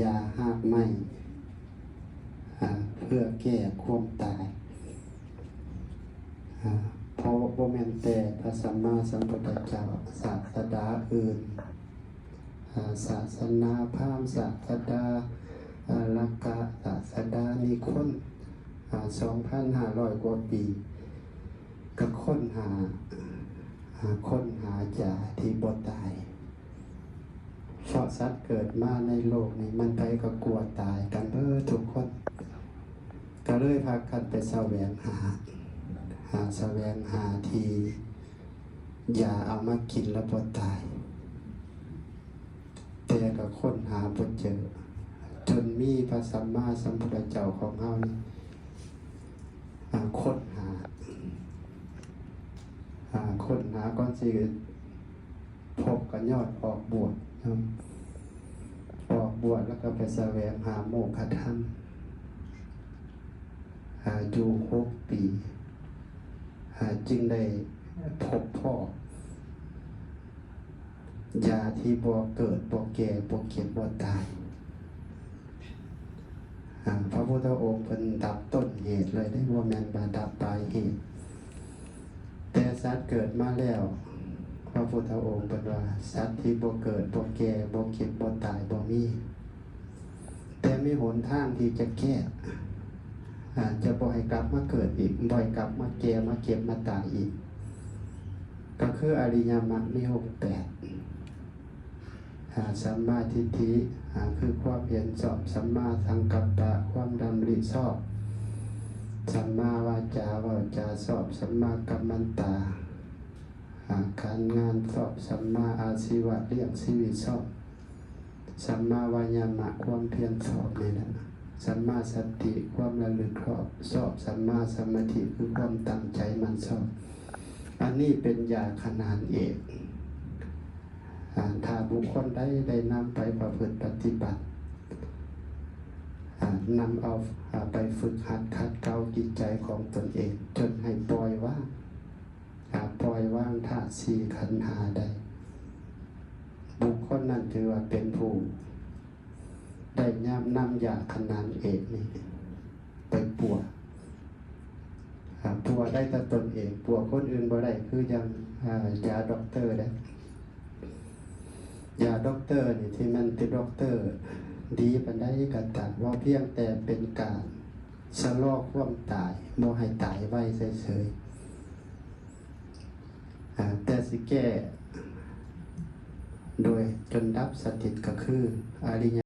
ຢາຮາກໄມ້ ອາ ເພື່ອແກ້ຄວາມຕາຍ ອາ ເພາະບໍ່ແມ່ນແຕ່ພະສຳມາສຳພຸດທະເຈົ້າ ສາສະດາອື່ນ ອາ ສາສະໜາພາມ ສາສະດາ ອາ ລະກະ ສາສະດານິຄົນ ອາ ສອງພັນຫ້າຮ້ອຍກວ່າປີ ກໍຄົ້ນຫາ ອາ ຄົ້ນຫາຢາທີ່ບໍ່ຕາຍ. ເພາະສັດເກີດມາໃນໂລກນີ້ ມັນໃຜກໍກົວຕາຍກັນເບິດທຸກຄົນ ກໍເລີຍພາກັນໄປສະແຫວງຫາ ຫາ ສະແຫວງຫາທີ່ຢາເອົາມາກິນແລ້ວບໍ່ຕາຍ ແຕ່ກໍຄົ້ນຫາບໍ່ເຈີ ຈົນມີພະສຳມາສຳພຸດທະເຈົ້າຂອງເຮົານີ້ ອາ ຄົ້ນຫາ ອາ ຄົ້ນຫາກ່ອນຊິພົບກໍຍ້ອນອອກບວດເນາະ ອອກບວດແລ້ວກໍໄປສະແຫວງຫາໂມກຂະທຳ ອາ ຢູ່ຫົກປີ ອາ ຈຶ່ງໄດ້ພົບພໍ້ ຢາທີ່ບໍ່ເກີດ ບໍ່ແກ່ ບໍ່ເຈັບ ບໍ່ຕາຍ ອາ ພະພຸດທະອົງເພິ່ນດັບຕົ້ນເຫດເລີຍເດ້ ບໍ່ແມ່ນວ່າດັບປາຍເຫດ. ແຕ່ສັດເກີດມາແລ້ວ ພະພຸດທະອົງເພິ່ນວ່າ ສັດທີ່ບໍ່ເກີດ ບໍ່ແກ່ ບໍ່ເຈັບ ບໍ່ຕາຍ ບໍ່ມີ. ແຕ່ມີຫົນທາງທີ່ຈະແກ້ ອາ ຈະບໍ່ໃຫ້ກັບມາເກີດອີກ ບໍ່ໃຫ້ກັບມາແກ່ ມາເຈັບ ມາຕາຍອີກ ກໍຄືອະລິຍະມັກມີອົງແປດ ອາ ສຳມາທິດຖິ ອາ ຄືຄວາມເຫັນຊອບ ສຳມາສັງກັບປະ ຄວາມດຳລິຊອບ ສຳມາວາຈາ ເວົ້າຈາຊອບ ສຳມາກັມມັນຕາ ອາ ການງານຊອບ ສຳມາອາຊີວະ ລ້ຽງຊີວິດຊອບ ສຳມາວາຍາມະ ຄວາມພຽນຊອບນີ້ແຫຼະ ສຳມາສະຕິ ຄວາມລະລຶກຊອບ ຊອບ ສຳມາສະມາທິ ຄືຄວາມຕັ້ງໃຈໝັ້ນຊອບ. ອັນນີ້ເປັນຢາຂະໜານເອກ ອາ ຖ້າບຸກຄົນໃດໄດ້ນຳໄປປະພຶດປະຕິບັດ ອາ ນຳເອົາ ອາ ໄປຝຶກຫັດຂັດເກົາຈິດໃຈຂອງຕົນເອງ ຈົນໃຫ້ປ່ອຍວາງ ຖ້າປ່ອຍວາງທາດສີ່ຂັນຫ້າໄດ້ ບຸກຄົນນັ້ນຖືວ່າເປັນຜູ້ໄດ້ຍາມນຳຢາຂະໜານເອກນີ້ໄປປົວ ອາ ປົວໄດ້ແຕ່ຕົນເອງ ປົວຄົນອື່ນບໍ່ໄດ້ ຄືຢ່າງ ອາ ຢາດັອກເຕີເດ້. ຢາດັອກເຕີນີ້ ທີ່ແມ່ນເປັນດັອກເຕີດີປານໃດກໍຕາມ ວ່າພຽງແຕ່ເປັນການຊະລໍຄວາມຕາຍ ບໍ່ໃຫ້ຕາຍໄວເສີຍໆ ອາ ແຕ່ຊິແກ້ໂດຍຈົນດັບສະໜິດ ກໍຄືອະລິຍ